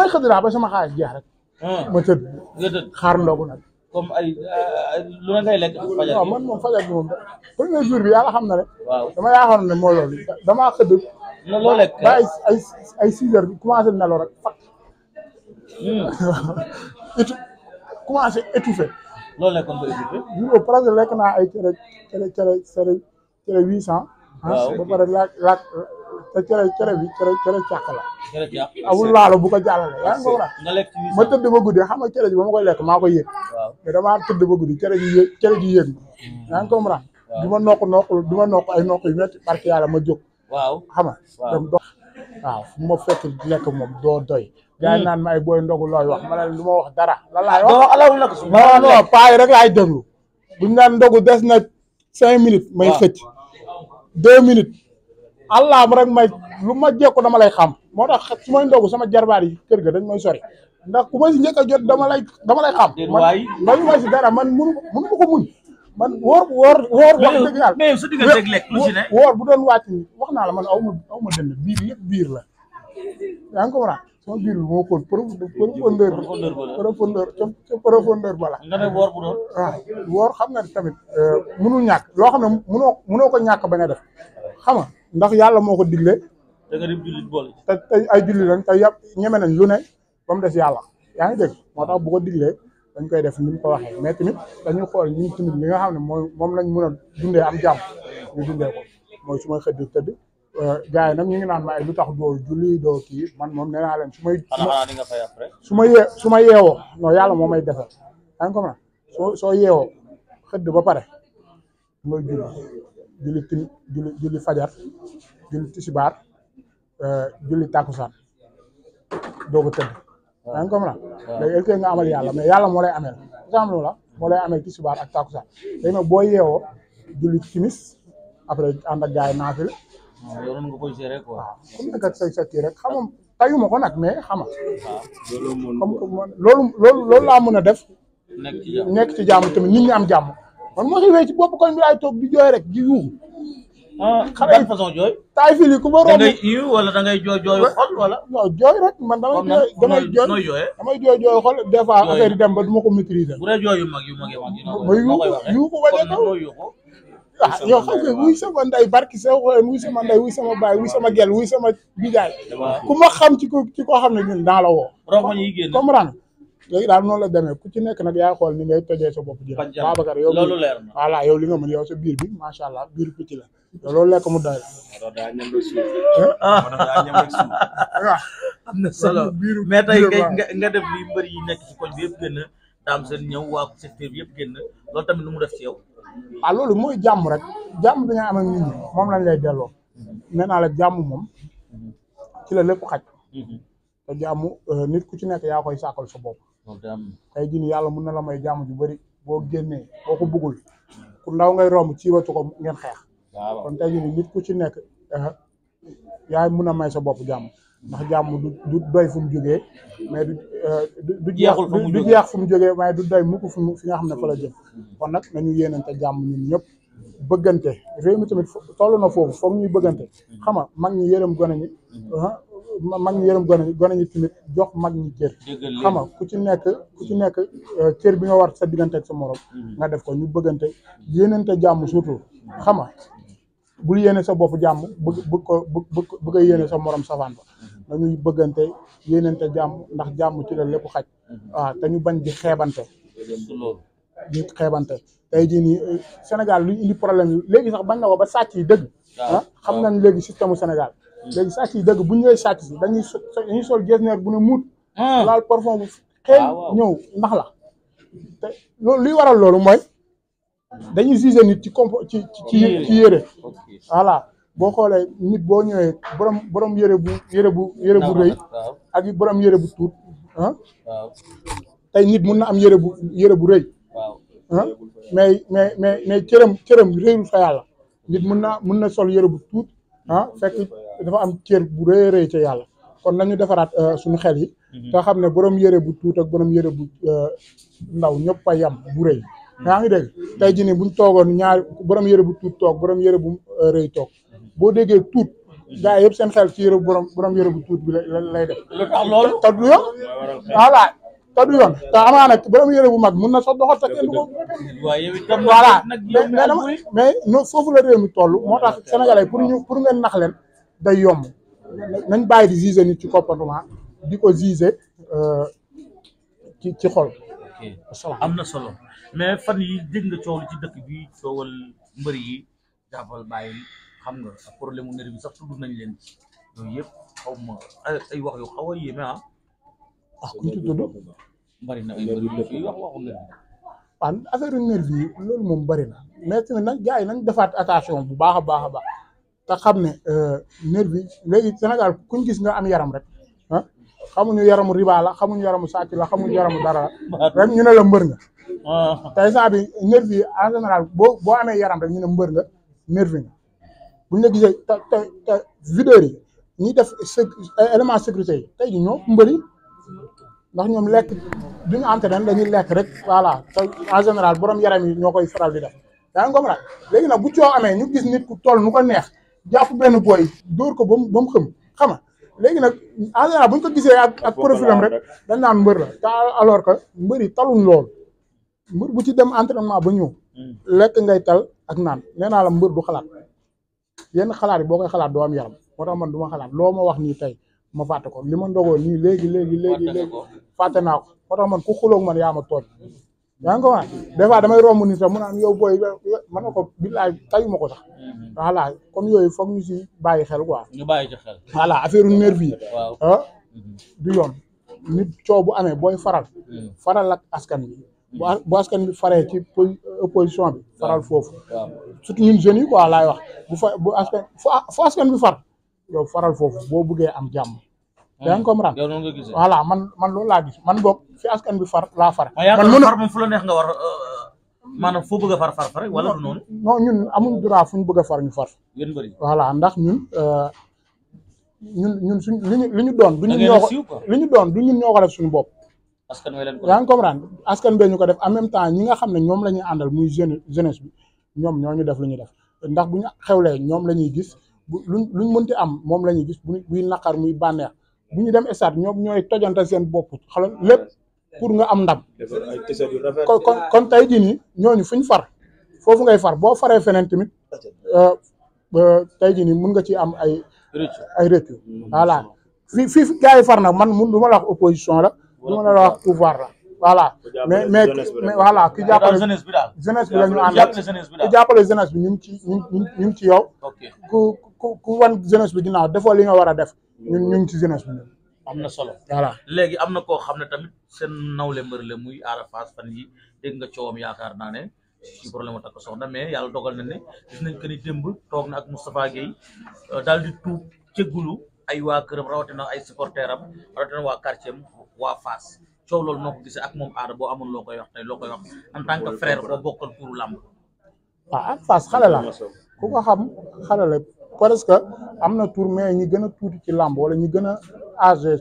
damay xëdd naa ba sama xaalis jeex rek. ma tëdd. nga tëdd xaar ndogu nag. comme ay lu na ngay lekk fajar waaw man moom fajar bi moom premier jour bi yàlla xam na rek. waaw dama yaakaaroon ne moo loolu damaa xëdd. loo lekk ba ay 6 heures commencé nelaw rek fat. commencé étouffé. loolu lekkoon ba étouffé. presque lekk naa ay cere 800. waaw ba pare laaj te cere bi cere càq la. cere càq amul laalo bu ko jàllale. yaa ngi ko war a nga lekk ci ma tëdd ba guddi xam nga cere ji ba ma koy lekk maa koy yëg. waaw mais damaa tëdd ba guddi cere ji yëg yaa ngi comprendre. du ma nokk ay nokk yu métti parce que yàlla ma jóg. waaw xam nga dem dox. waaw fu ma fekk lekk moom doo doy. gars yi naan ma ay booy ndogu looy wax ma ne lu ma wax dara. lan laay wax alawul nag non paa yi rek laay déglu. buñ naan ndogu des na 5 minutes. may xëcc 2 minutes. allah rek may lu ma jekku dama lay xam moo tax su may ndogu sama jarbaar yi kër ga dañ may sori ndax ku ma si njëkk a jot dama lay xam. man ma si dara man mënu ma ko muñ. man woor wax dëgg yàlla mais su digganteeg lekk lu ci ne woor bu doon wàcc wax naa la man aw ma dënd biir yëpp biir la yaa ngi ko war sama biir bi moo ko profondeur bala nga ne woor bu doon waaw woor xam nga tamit mënul ñàkk loo xam ne mënoo ko ñàkk bañ a def xam nga ndax yàlla moo ko digle da nga dem jullit boole te ay jullit lañ te yàpp ñeme nañ lu ne ba mu des yàlla yaa ngi dégg moo tax bu ko diglee dañ koy def ni mu ko waxee mais tamit dañuy xool ñun tamit li nga xam ne moom lañ mën a dundee am jàmm ñu dundee ko mooy su may xëdd tëdd gars yi nag ñu ngi naan ma ay lu tax doo julli doo kii man moom nee naa leen di nga fay après su ma yeewoo non yàlla moo may defal yaa ngi comprendre soo yeewoo xëdd ba pare mooy julli fajar julli tisibaar julli takkusaan doo ko tëdd yaa ngi comprendre léegi est-ce que nga amal yàlla mais yàlla moo lay ameel exemple la moo lay ameel tisibaar ak takkusaan léegi nag boo yeewoo julli timis après ànd ak gars yi naafila yoroon nga koy gérer quoi waaw ku nekk ak sa kii rek xam nga tayuma ko nag mais xam nga loolu laa mën a def nekk ci jàmm tamit nit ñi am jàmm man moo xiwee ci bopp koñ bi laay toog di jooy rek di yuuxu xale yi façon jooy taay fii ku ma romb da ngay iw wala da ngay jooy xol wala non jooy rek man damay jooy xol des fois affaire yi dem ba du ma ko maîtriser bu dee jooy yu mag ma yuuxu ba ca kaw ah yow xam nga wuy sama nday barki sa xool wuy sama nday wuy sama baay wuy sama gel wuy sama bijaay ku ma xam ci koo xam ne ñun dans la woo comprendre léegi daal noonu la demee ku ci nekk nag yaa xool ni ngay tojee sa bopp ji Babacar yow loolu leer na voilà yow li nga mën yow sa biir bi macha allah biir picc la yow loolu lekk mu doy la am na solo mais tey nga def li mbër yi nekk ci koñ bi yëpp génn daam seen ñëw waa secteur bi yëpp génn loolu tamit nu mu def ci yow ah loolu mooy jàmm rek jàmm bi nga am ak nit ñi moom lañ lay delloo nee naa la jàmm moom ci la lépp xaj te jàmm nit ku ci nekk yaa koy sàkkal sa bopp tey jii nii yàlla mun na la may jàmm ju bëri boo génnee boo ko bëggul ku ndaw ngay romb ci watu ko ngeen xeex kon tey jii nii nit ku ci nekk yaay mun a may sa bopp jàmm ndax jàmm du doy fu mu jógee mais du jeex fu mu jógee waaye du doy mukk fi nga xam ne fa la jëm kon nag nañu yéenante jàmm ñun ñëpp bëggante réew mi tamit toll na foofu foog ñuy bëggante xam nga mag ñi yërëm gone ñi gone ñi tamit jox mag ñi cër xam nga ku ci nekk cër bi nga war sa diggante ak sa morom nga def ko ñu bëggante yéenante jàmm surtout xam nga bul yéene sa bopp jàmm bëgg a yéene sa morom safaan ba dañuy bëggante yéenante jàmm ndax jàmm ci la lépp xaj waaw te ñu bañ di xeebante tey jii nii Sénégal luy indi problème yi léegi sax bañ na ko ba sàcc yi dëgg xam nañ léegi système u Sénégal léegi sàcc yi dëgg bu ñu lay sàcc si dañuy sol gestionnaire bu ne muut laal parfum bu xëy ñëw ndax la te loolu liy waral loolu mooy dañuy juger nit ci yére voilà boo xoolee nit boo ñëwee borom yére bu rëy ak borom yére bu tuut tey nit mun na am yére bu rëy mais cëram réyul fa yàlla nit mun na sol yére bu tuut fekk dafa am cër bu rëy ca yàlla kon nañu defaraat suñu xel yi te xam ne borom yére bu tuut ak borom yére bu ndaw ñëpp a yam bu rëy yaa ngi dégg tey jii nii buñ toogoon ñaari borom yére bu tuut toog borom yére bu rëy toog boo déggee tuut gars yi yëpp seen xel ci yëre borom yëre bu tuut bi lay def. lu tax loolu. te du yoon voilà te du yoon te amaana borom yëre bu mag mun na sax doxal te kenn du ko. waaye yow itam voilà nag mais non foofu la réew mi toll moo tax sénégalais pour ngeen nax leen day yomb nañ bàyyi di juger nit ci comportement di ko juger ci xol. am na solo mais fan yi dégg nga coow li ci dëkk bi coowal mbër yi jàppal bàyyi xam nga ak problème mu nervi bi sax tudd nañ leen yooyu yëpp xaw ma ay wax yu xaw a yéeme ah. ku ñu ci tudd. bari na ay mbër yu fi wax waxu nervi. waaw affaire nervi yi loolu moom bari na mais tamit nag gars yi nañ defaat attention bu baax a baax a baax te xam ne nervi léegi Sénégal kuñ gis nga am yaram rek ah xamuñu yaramu riba la xamuñu yaramu sàcc la xamuñu yaramu dara la rek ñu ne la mbër nga. tey saa bi nervi yi en général boo amee yaram rek ñu ne mbër nga nervi nga buñ la gisee te videur yi ñuy def élément sécurité yi tey ji ñoo mbër yi ndax ñoom lekk duñu entraîné dañuy lekk rek voilà te en général borom yaram yi ñoo koy faral di def yaa ngi comprendre léegi nag bu coow amee ñu gis nit ku toll nu ko neex jàpp benn boy dóor ko ba mu xëm xam nga léegi nag en général bu ñu ko gisee ak profilam rek dañ naan mbër la te alors que mbër yi taluñ lool mbër bu ci dem entraînement ba ñëw lekk ngay tal ak naan nee naa la mbër du xalaat yenn xalaat yi boo koy xalaat doo am yaram moo tax man du ma xalaat loo ma wax nii tey ma fàtte ko li ma ndogoo nii léegi fàtte naa ko moo tax man ku xuloog man yaa ma tooñ yaa ngi ko wax des fois damay romb nit sax mu naan yow booy man na ko billaay tayu ma ko sax voilà comme yooyu foog ñu si bàyyi xel quoi. ñu bàyyi ci xel. voilà affaire nervi yi. waaw du yoon nit coow bu amee booy faral ak askan bi bu askan bi faree ci opposition bi faral foofu. surtout ñun jeunes yi quoi laay wax bu askan bi far yow faral foofu boo bëggee am jàmm. yaa ngi comprendre yow noonu nga gisee. voilà man loolu laa gis man boog fi askan bi far laa far. man far moom fu la neex nga war maanaam foo bëgg a far wala du noonu. non ñun amuñ droit fu ñu bëgg a far ñu far. yéen bëri. voilà ndax ñun suñ li ñu doon. du ñun ñoo ko li ñu doon du ñun ñoo ko def suñu bopp. askan wi leen ko yaa ngi comprendre askan bee ñu ko def en même temps ñi nga xam ne ñoom la ñuy àndal muy jeunesse bi ñoom ñoo ñu def lu ñu def ndax bu ñu xewlee ñoom la ñuy gis luñ mënti am moom la ñuy gis buy naqar muy bànneex bu ñu dem stade ñoom ñooy tojante seen bopp xalal lépp pour nga am ndam. kon tey jii nii ñooñu fuñ far foofu ngay far boo faree feneen tamit tey jii nii mun nga ci am ay rëccu voilà fii gars yi far nag man du ma la wax opposition la du ma la wax pouvoir la voilà mais voilà ki jàppale jeunesse bi la ñu àndal ki jàppale jeunesse bi ñu ngi ci yow ku wan jeunesse bi ginnaaw defoo li nga war a def ñu ngi ci jeunesse bi am na solo voilà léegi am na koo xam ne tamit seen nawle mbër la muy Ada Fass fan yi dégg nga coowam yaakaar naa ne ci problème mu takk soxna mais yàlla dogal na ne gis nañ que ni démb toog na ak Moustapha Gueye daal di tuub jéggulu ay waa këram rawatina ay supporter am rawatina waa quartier am waa Fass coow loolu noo ko gisee ak moom Ada boo amoon loo koy wax tey loo koy wax en tant que frère boo bokkal tuuru làmb. waaw ak Fass xale la ku ko xam xale la presque am na tour mais ñi gën a tuuti ci làmb wala ñi gën a âgé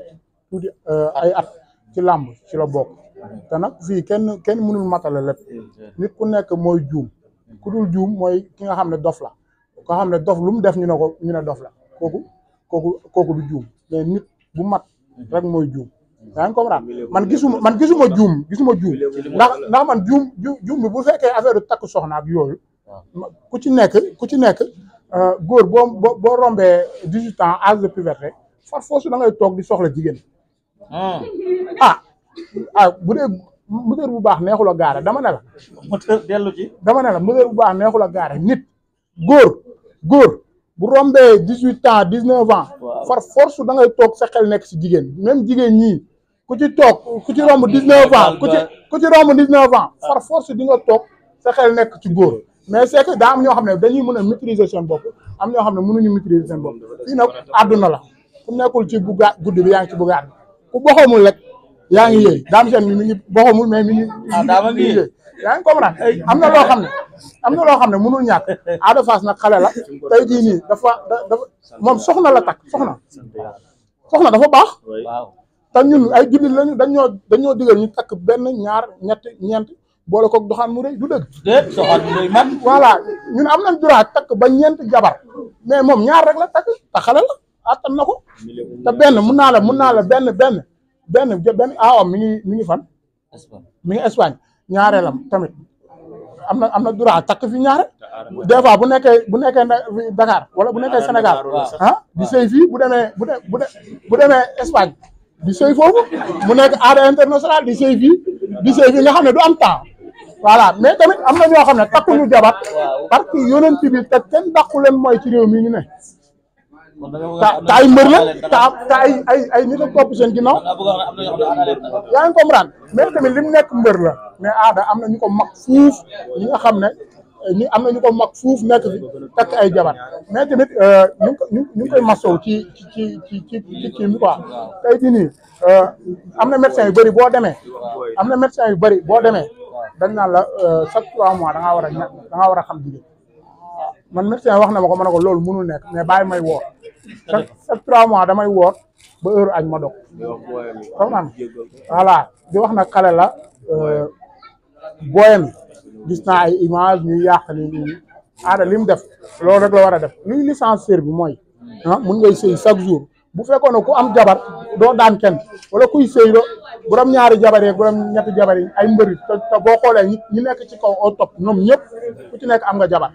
tuuti ay at ci làmb ci la bokk te nag fii kenn mënul matale lépp nit ku nekk mooy juum ku dul juum mooy ki nga xam ne dof la ko xam ne dof lu mu def ñu ne dof la kooku du juum mais nit bu mat rek mooy juum yaa ngi comprendre man gisuma juum ndax man juum bi bu fekkee affaire takk soxna ak yooyu ku ci nekk góor boo rombee 18 ans âge de puberté far force da ngay toog di soxla jigéen bu dee moteur bu baax neexul a gaare dama ne la moteur dellu ci dama ne la moteur bu baax neexul a gaare nit góor bu rombee 18 ans 19 ans far force da ngay toog sa xel nekk si jigéen même jigéen ñii ku ci romb 19 ans ku ci romb 19 ans far force di nga toog sa xel nekk ci góor mais c'est que daa am ñoo xam ne dañuy mën a maîtriser seen bopp am ñoo xam ne mënuñu maîtriser seen bopp fii nag àdduna la ku nekkul ci bu guddi bi yaa ngi ci bu gàtt ku boxamul rek yaa ngi yëy daam seen mi ngi boxamul mais mi ngi yëy yaa ngi comprendre am na loo xam ne mënul ñàkk Ada Fass nag xale la tey jii nii dafa moom soxna la takk soxna dafa baax te ñun ay jullit lañu dañoo digal ñu takk benn ñaar ñett ñeent boole koog doxaan mu rëy du dëgg. déet doxaan mu rëy man. voilà ñun am nañ droit takk ba 4 jabar mais moom ñaar rek la takk te xale la attan na ko te benn mun naa la benn aawam mi ngi fan. mi ngi Espagne ñaareelam tamit am na droit takk fi ñaare des fois bu nekkee Dakar wala bu nekkee Sénégal di sëy fii bu demee Espagne di sëy foofu mu nekk aada international di sëy fii nga xam ne du am temps voilà mais tamit am na ñoo xam ne takkuñu jabar parce que yonent bi te kenn dàqu leen mooy ci réew mi ñu ne te ay mbër la te ay nit a topp seen ginnaaw yaa ngi comprendre mais tamit li mu nekk mbër la mais aada am na ñu ko mag fuuf ñi nga xam ne am na ñu ko mag fuuf nekk fi takk ay jabar mais tamit ñu ngi koy masow ci mi quoi tey jii nii am na médecin yu bëri boo demee dañ naan la chaque 3 mois da ngaa war a xam jigéen man médecin wax na ma ko ma ne ko loolu mënul nekk mais bàyyi may woor chaque 3 mois damay woor ba heure añ ma dog xam naa voilà di wax nag xale la booyam gis naa ay image ñuy yàq ni aada li mu def loolu rek la war a def luy licencier bi mooy mun ngay sëy chaque jour bu fekkoon ne ku am jabar doo daan kenn wala kuy sëy do borom 2 jabar yeeg borom 3 jabar yi ay mbëri te boo xoolee ñi nekk ci kaw au top ñoom ñëpp ku ci nekk am nga jabar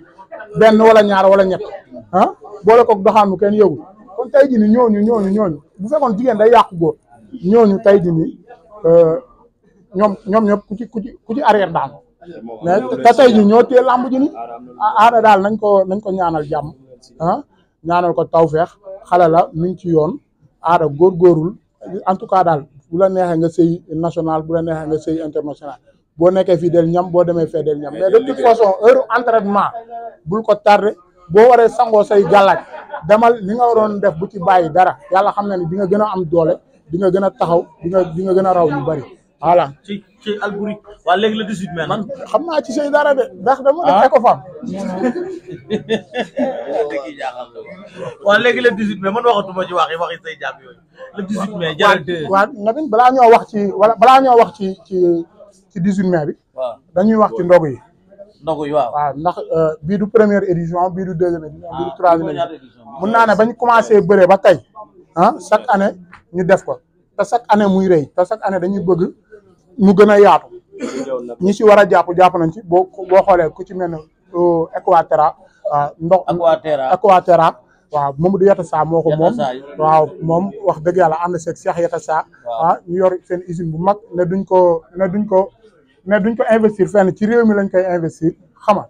benn wala 2 wala 3 boole koog doxaan mu kenn yëgul kon tey jii ni ñooñu bu fekkoon jigéen day yàqu góor ñooñu tey jii ni ñoom ñëpp ku ci arrière daan mais te tey jii ñoo téye làmb ji ni aada daal nañ ko ñaanal jàmm ñaanal ko tawfeex xale la mi ngi ci yoon aada góorgóorul en tout cas daal bu la neexee nga sëy national bu la neexee nga sëy international boo nekkee fii del ñam boo demee fee del ñam mais de toute façon heure entraînement bul ko tardé boo waree sangoo say gàllaaj demal li nga waroon def bu ci bàyyi dara yàlla xam na ni di nga gën a am doole di nga gën a taxaw di nga gën a raw ñu bari voilà. ci Alboury waa léegi le 18 mai man xam naa ci say dara de ndax dama def ko fam waa léegi le 18 mai man waxatuma ci waxi say jàmm yooyu le 18 mai jaral waaw Nabine balaa ñoo wax ci 18 mai bi dañuy wax ci ndogu yi waaw ndax bii du première édition bii du deuxième édition bii du troisième édition mun naa ne bañ commencé bëree ba tey chaque année ñu def ko te chaque année muy rëy te chaque année dañuy bëgg mu gën a yaatu ñi si war a jàpp nañ ci boo xoolee ku ci mel ne Equaterra Equaterra waaw Mamadou Yatassa moo ko moom waaw moom wax dëgg yàlla ànd seeg Cheikh Yatassa ñu yor seen usine bu mag ne duñ ko investir fenn ci réew mi lañ koy investir xama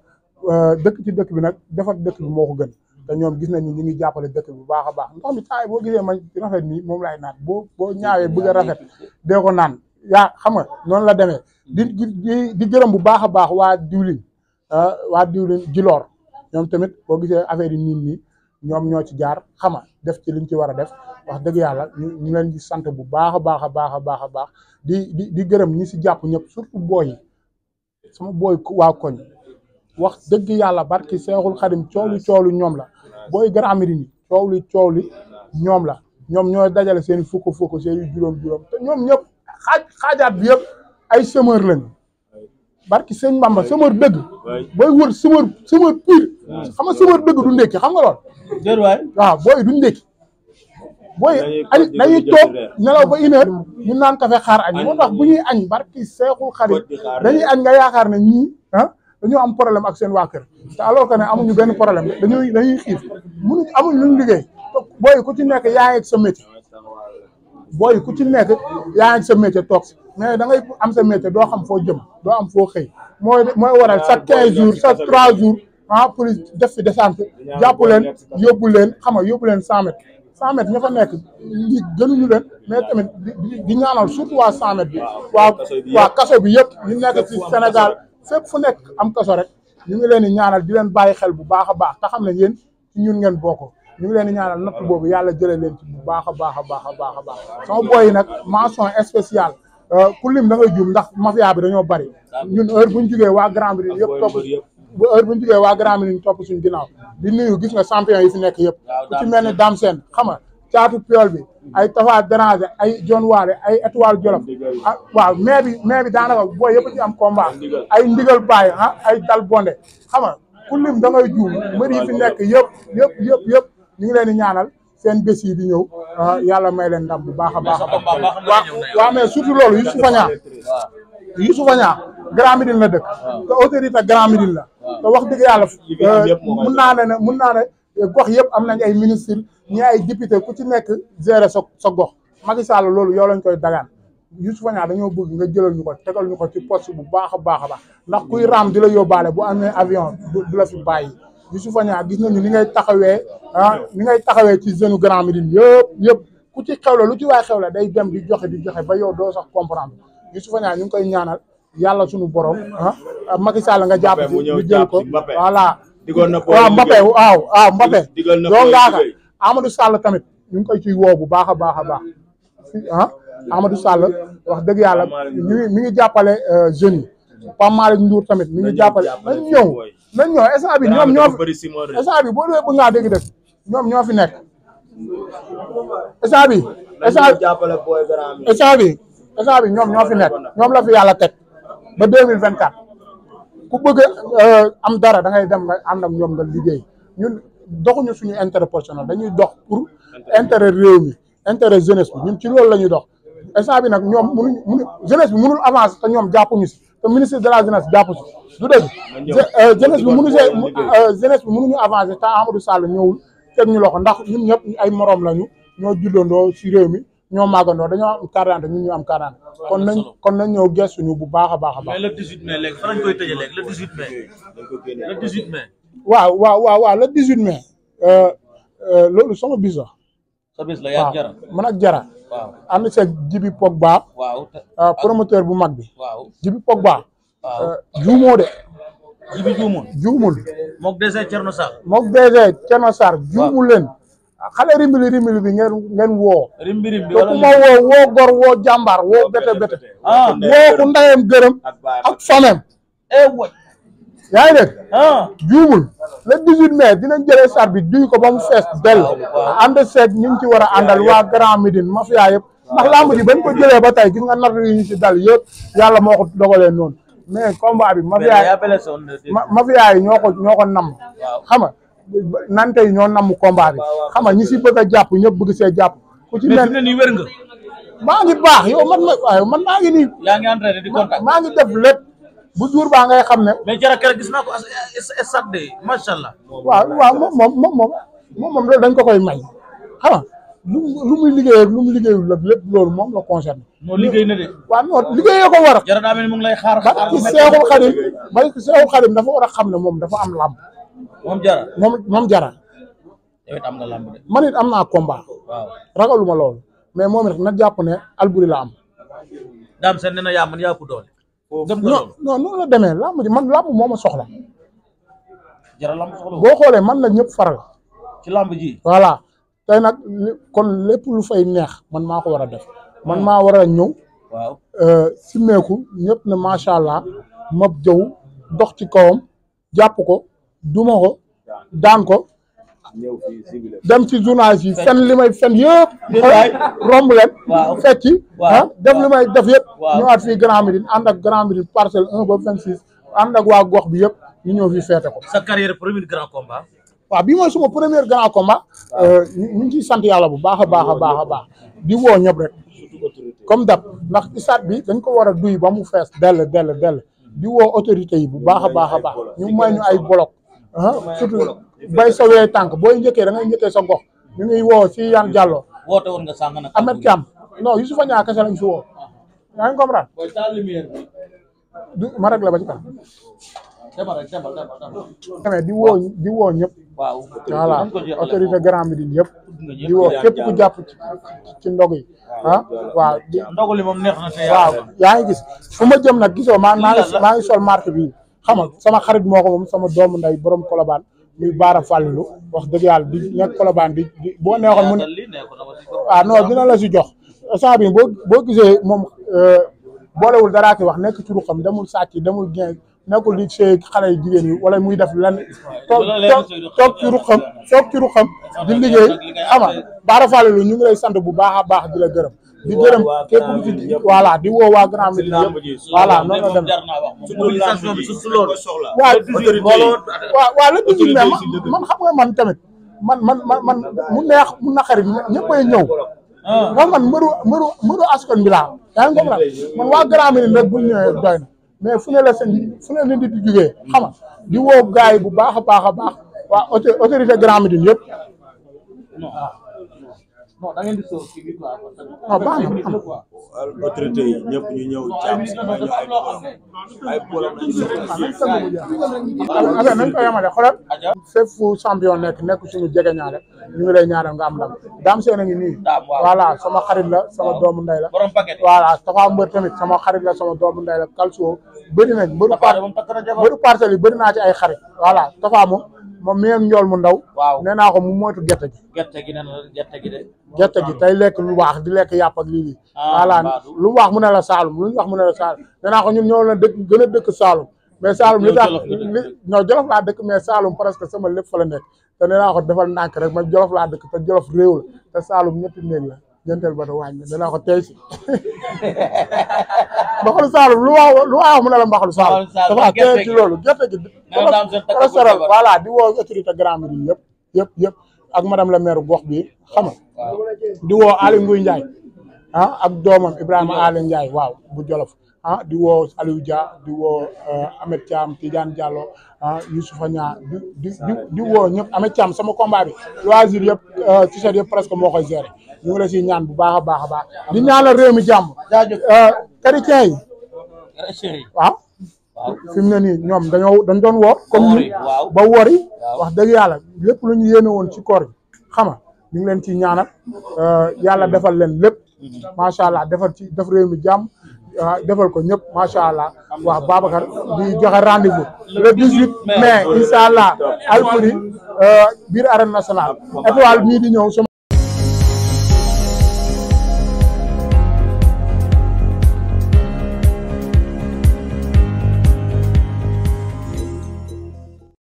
dëkk ci dëkk bi nag defar dëkk bi moo ko gën te ñoom gis nañ ni ñu ngi jàppale dëkk bi bu baax a baax ndox mi taay boo gisee ma rafet nii moom laay naan boo ñaawee bëgg a rafet dee ko naan yaa xam nga noonu la demee di gërëm bu baax a baax waa diwlin Djilor ñoom tamit boo gisee affaire yi nii ñoom ñoo ci jaar xama def ci liñ ci war a def wax dëgg yàlla ñu leen di sant bu baax a baax a baax a baax a baax di gërëm ñi si jàpp ñëpp surtout booy yi sama booy waa koñ wax dëgg yàlla barki Seexul Xadim coolu ñoom la booy Grand Médine coow li ñoom la ñoom ñooy dajale seen fukk seen juróom te ñoom ñëpp xaajaat bi yëpp ay semeur lañu barki sëñ Bamba semeur dëgg booy wër semeur pire xam nga semeur dëgg du ndékki xam nga lool waaw booy du ndékki booy añ dañuy toog nelaw ba 1 heure ñu naan kafe xaar añ moo tax bu ñuy añ barki Seexul Xadim dañuy añ nga yaakaar ne ñii dañoo am problème ak seen waa kër te alors que ne amuñu benn problème dañuy xiif amuñ luñ liggéey booy ku ci nekk yaa ngi ak sa métier toog si mais da ngay am sa métier doo xam foo jëm doo am foo xëy mooy waral chaque 15 jours chaque 3 jours police def fi descente jàpp leen yóbbu leen 100 mètres 100 mètres ña fa nekk ñi gënuñu leen mais tamit di ñaanal surtout waa 100 mètres bi waa kaso bi yëpp ñu nekk ci Sénégal fépp fu nekk am kaso rek ñu ngi leen di ñaanal di leen bàyyi xel bu baax a baax te xam ne yéen ci ñun ngeen bokk ñu ngi leen di ñaanal natt boobu yàlla jëlee leen ci bu baax a baax sama boy yi nag mention spéciale ku lim da ngay juum ndax mafia bi dañoo bari ñun heure buñ jugee waa Grand Médine yëpp topp suñ ginnaaw di nuyu gis nga champion yi fi nekk yëpp ku ci mel ni Dame Sène xam nga caatu piol bi ay Tafa Déranger ay John Waale ay Étoile Jolof waaw mais bi daanaka booy yëpp ci am combat ay ndigal baay ay dal bonde xam nga ku lim da ngay juum mbër yi fi nekk yëpp ñu ngi leen di ñaanal seen bés yi di ñëw yàlla may leen ndam bu baax a baax waaw mais surtout loolu Youssoufa Niang Grand Médine la dëkk te autorité Grand Médine la te wax dëgg yàlla mun naa ne gox yëpp am nañ ay ministre ñi ay député ku ci nekk gérer sa gox Macky Sall loolu yow lañ koy dagaan Youssoufa Niang dañoo bëgg nga jëlal ñu ko tegal ñu ko ci poste bu baax a baax ndax kuy raam di la yóbbaale bu amee avion du la fi bàyyi Youssoufa Niang gis nañu ni ngay taxawee ci jeune Grand Médine yëpp ku ci xewle lu ci waay xewle day dem di joxe ba yow doo sax comprendre Youssoufa Niang ñu ngi koy ñaanal yàlla suñu borom Macky Sall nga jàpp ci ñu jël ko voilà waaw Mbappé waaw Mbappé doo ngaaka Amadou Sall tamit ñu ngi koy ciy woo bu baax a baax Amadou Sall wax dëgg yàlla mi ngi jàppale jeunes yi Pape Malick Ndour tamit mi ngi jàppale nañ ñëw instant bi ñoom ñoo fi instant bi boo dee bëgg ngaa dégg ñoom ñoo fi nekk instant bi ñoom ñoo fi nekk ñoom la fi yàlla teg ba 2024 ku bëgg am dara da ngay dem nga ànd ak ñoom nga liggéey ñun doxuñu suñu intérêt personnel dañuy dox pour intérêt réew mi intérêt jeunesse bi ñun ci loolu la ñuy dox instant bi nag ñoom mënuñ jeunesse bi mënul avancer te ñoom jàppuñu si te ministre de la jeunesse jàppu si du dëgg jeunesse bi mënuñu avancer te Amadou Sall ñëwul teg ñu loxo ndax ñun ñëpp ay morom lañu ñoo juddandoo si réew mi ñoo màggandoo dañoo am carte d'identité ñun ñu am carte d'identité kon nañ ñëw gëstuñu bu baax a baax. mais le 18 mai léegi fan lañ koy tëjee léegi le 18 mai. waaw le 18 mai. loolu sama bis la. sa bis la yaa Jara. man ak Jara. waaw ànd seeg Jibi Pogba. waaw promoteur bu mag bi. waaw Jibi Pogba. waaw juumoo de. Jibi juumul. moog DG Thierno Sarr. juumul leen. xale rimbili bi ngeen woo. rimbi te ku ma woo gor woo jàmbaar woo bete. woo ku ndayem gërëm ak famem. yaa ngi dégg. juumul le 18 mai dinañ jëlee sar bi duy ko ba mu fees dell. ànd seeg ñu ngi ci war a àndal waa Grand Médine mafia yëpp ndax lamb ji bañ ko jëlee ba tey gis nga nar yi ñu ci dal yëpp yàlla moo ko dogalee noonu mais combat bi mafia yi ñoo ko namm xam nga nante yi ñoo namm combat bi xam nga ñi si bëgg a jàpp ñëpp bëgg see jàpp ku ci mel ni wér nga maa ngi baax yow man maa ngi nii yaa ngi entraîné di contact maa ngi def lépp bu jour baa ngay xam ne mais Jara keroog gis naa ko stade de macha allah waaw moom loolu dañ ko koy may xam nga lu muy liggéey ak lu mu liggéeyul la lépp loolu moom la concerne non liggéey na de waaw non liggéeyee ko war a Jara daa mel ni mu ngi lay xaar ci Seexul Xadim dafa war a xam ne moom dafa am làmb moom Jara yow it am nga làmb de man it am naa combat waaw ragaluma loolu mais moom it na jàpp ne Alboury la am daam seen nee na yaa man yaa ëpp doole non noonu la demee làmb ji man làmb moo ma soxla Jara làmb soxla boo xoolee man la ñëpp faral ci làmb ji voilà tey nag kon lépp lu fay neex man maa ko war a def man maa war a ñëw waaw simmeeku ñëpp ne macha allah ma jëw dox ci kawam jàpp ko duma ko daan ko dem ci journaliste yi fen li may fen yëpp romb leen fecci def li may def yëpp ñëwaat fii Grand Médine ànd ak Grand Médine parcelle 1 ba 26 ànd ak waa gox bi yëpp ñu ñëw fii feete ko sa carrière premier grand combat waaw bii mooy suma premier grand combat ñu ngi ciy sant yàlla bu baax a baax di woo ñëpp rek comme dab ndax stade bi dañ ko war a duy ba mu fees dell di woo autorité yi bu baax a baax ñu may ñu ay bloc surtout bay sawee tànk booy njëkkee da ngay njëkkee sa gox ñu ngi woo si Yan Diallo woote woon nga sànq nag Ahmed Thiam non Youssoufa Niang kese lañ fi woo yaa ngi comprendre ma rek la ba ci kanam di woo ñëpp voilà autorité Grand Médine yëpp di woo képp ku jàpp ci ndog yi waaw ndog li moom neex na te waaw yaa ngi gis fu ma jëm nag gisoo maa ngi sol marque bi xam nga sama xarit moo ko moom sama doomu nday borom Colobane muy Baara Fallou wax dëgg yàlla di nekk Colobane di boo neexoon mu ne non dina la si jox instant bi boo gisee moom boolewul daraa ki wax nekk ci ruxam demul sàcc demul gain nekkul di sëy xale yu jigéen yi wala muy def lan toog ci ruqam di liggéey xam nga Bara Fallé lu ñu ngi lay sant bu baax a baax di la gërëm di gërëm képp ku ci voilà di woo waa Grand Médine yëpp voilà noonu la dem waaw la digg mais man xam nga man tamit man mu neex mu naqari ñëppay ñëw man mbëru askan bi laa yaa ngi comprendre man waa Grand Médine rek bu ñëwee doy na mais fu ne la nit di jugee xam nga di woo gars yi bu baax a baax waa autorité Grand Médine yëpp non da ngeen di sóor ci biir quoi. non baax na am autorité yi ñëpp ñu ñëw jàmm si ay problème nañ ko yemale xoolal fépp fu champion nekk suñu jege ñaare ñu ngi lay ñaanal nga am ndam daam seen a ngi nii voilà sama xarit la sama doomu ndey la voilà Tafa Mbër tamit sama xarit la sama doomu ndey la Kalso bëri nañ mbëru parcelles yi bëri naa ci ay xarit voilà Tafa moom mi ngi njool mu ndaw. waaw nee naa ko mu moytu gerte gi. gerte gi tey lekk lu baax di lekk yàpp ak lii. voilà lu wax mu ne la Saalum lu ñu wax mu ne la Saalum nee naa ko ñun ñoo la dëkk gën a dëkk Saalum. mais Saalum li tax non Jolof laa dëkk mais Saalum presque sama lépp fa la nekk te nee naa ko defal ndànk rek man Jolof laa dëkk te Jolof réew la te Saalum ñetti néeg la ñeenteel ba te wàññi nee naa ko tey si. mbaxalu Saalum lu wax mu ne la mbaxalu Saalum. dafa tey ci loolu gerte gi. voilà di woo autorité Grand Médine yëpp ak madame la maire gox bi xam nga di woo Aly Ngouille Ndiaye ak doomam Ibrahima Aly Ndiaye waaw bu Jolof di woo Aliou Dia di woo Ahmed Thiam Tidiane Diallo Youssoufa Nia di woo ñëpp Ahmed Thiam sama combat bi loisir yëpp t-shirt yëpp presque moo koy gérer ñu ngi la siy ñaan bu baax a baax di ñaanal réew mi jàmm chrétien yi waaw fi mu ne nii ñoom dañ doon woor comme ni ba wori wax dëgg yàlla lépp lu ñu yéene woon ci koor gi xam nga ñu ngi leen ciy ñaanal yàlla defal leen lépp macha allah def réew mi jàmm defal ko ñëpp macha allah wax Babacar di joxe rendez-vous le 18 mai incha allah Alfoury biir arène nationale étoile mii di ñëw